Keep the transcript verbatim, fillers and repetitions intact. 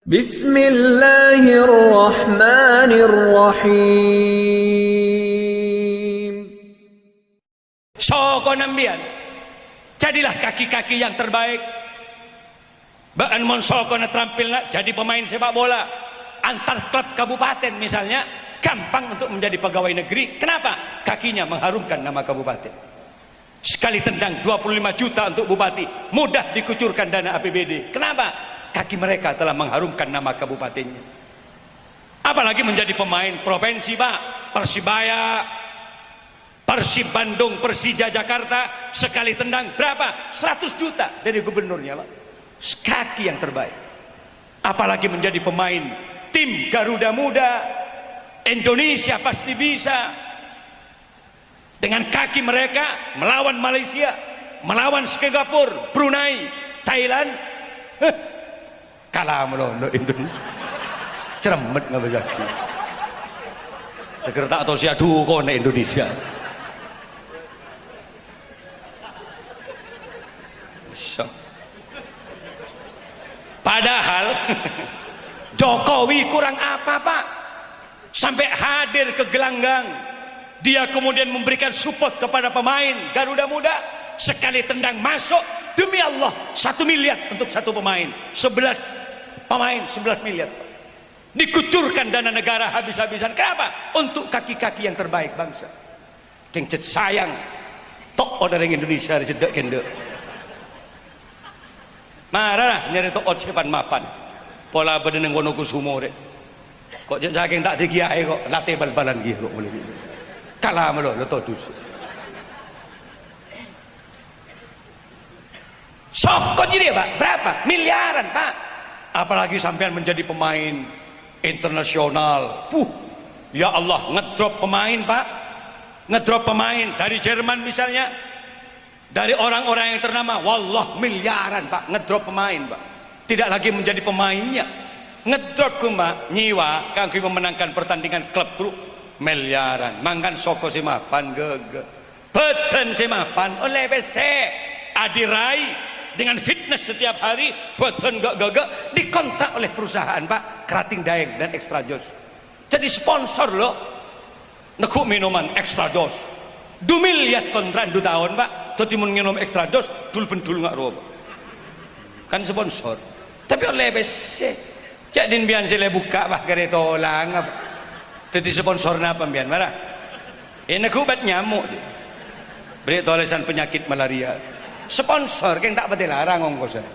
Bismillahirrahmanirrahim. Sokona sampèyan, jadilah kaki-kaki yang terbaik. Bâ'ân mon sokona terampilna jadi pemain sepak bola antar klub kabupaten misalnya, gampang untuk menjadi pegawai negeri. Kenapa? Kakinya mengharumkan nama kabupaten. Sekali tendang dua puluh lima juta untuk bupati, mudah dikucurkan dana A P B D. Kenapa? Kaki mereka telah mengharumkan nama kabupatennya. Apalagi menjadi pemain provinsi, Pak. Persibaya, Persib Bandung, Persija Jakarta, sekali tendang berapa? Seratus juta dari gubernurnya, Pak. Kaki yang terbaik. Apalagi menjadi pemain tim Garuda Muda, Indonesia pasti bisa. Dengan kaki mereka melawan Malaysia, melawan Singapura, Brunei, Thailand. Heh, kala malolo Indonesia. Cermet ngabâsaghi. Teger ta' tao sè adukona Indonesia. So. Padahal Jokowi kurang apa, Pak? Sampai hadir ke gelanggang. Dia kemudian memberikan support kepada pemain Garuda Muda. Sekali tendang masuk, demi Allah, satu miliar untuk satu pemain. Sebelas pemain, sebelas miliar. Dikucurkan dana negara habis-habisan. Kenapa? Untuk kaki-kaki yang terbaik bangsa. Kèng cè' sayang, to'ot orèng Indonesia rè sè dâ'-kendâ'. Mara nyarè to'ot sè pan-mapan. Pola bâdâ neng Wonokusumo rè. Ko' cè' sakèng ta' dâ' kiyaè ko', latè bal-balan kèya ko' molaè. Kala malolo todus. Soko jârèya, Pak, berapa? Miliaran, Pak. Apalagi sampèyan menjadi pemain internasional. Puh, ya Allah, ngedrop pemain, Pak. Ngedrop pemain dari Jerman misalnya. Dari orang-orang yang ternama, wallah, miliaran, Pak, ngedrop pemain, Pak. Tidak lagi menjadi pemainnya. Ngedrop, Pak, nyèwa kaangghuy memenangkan pertandingan klub, Bro. Miliaran. Mangkana soko sè mapan, ghâ-ghâ. Bâdân sè mapan, ollè pèssè. Adirai dengan fitness setiap hari, bâdân ghâ-ghâ, dikontrak oleh perusahaan, Pak. Krating Daeng dan Extra Joss. Jadi sponsor, lo. Neggu' mènoman Extra Joss. Du miliar kontrak du taon, Pak. Dhâddhi mon ngènom Extra Joss, dul-bendul nga' rowa, Pak. Kan sponsor. Tapè ollè pèssè. Ca'na sampèyan sè la bukka', Pak, karè tolang, apa? Dhâddhi sponsorna apa sampèyan, mara? È, neggu' obat nyamuk, dhi. Bâri' tolèsan penyakit malaria. Sponsor, kèng ta' patè larang ongkosan.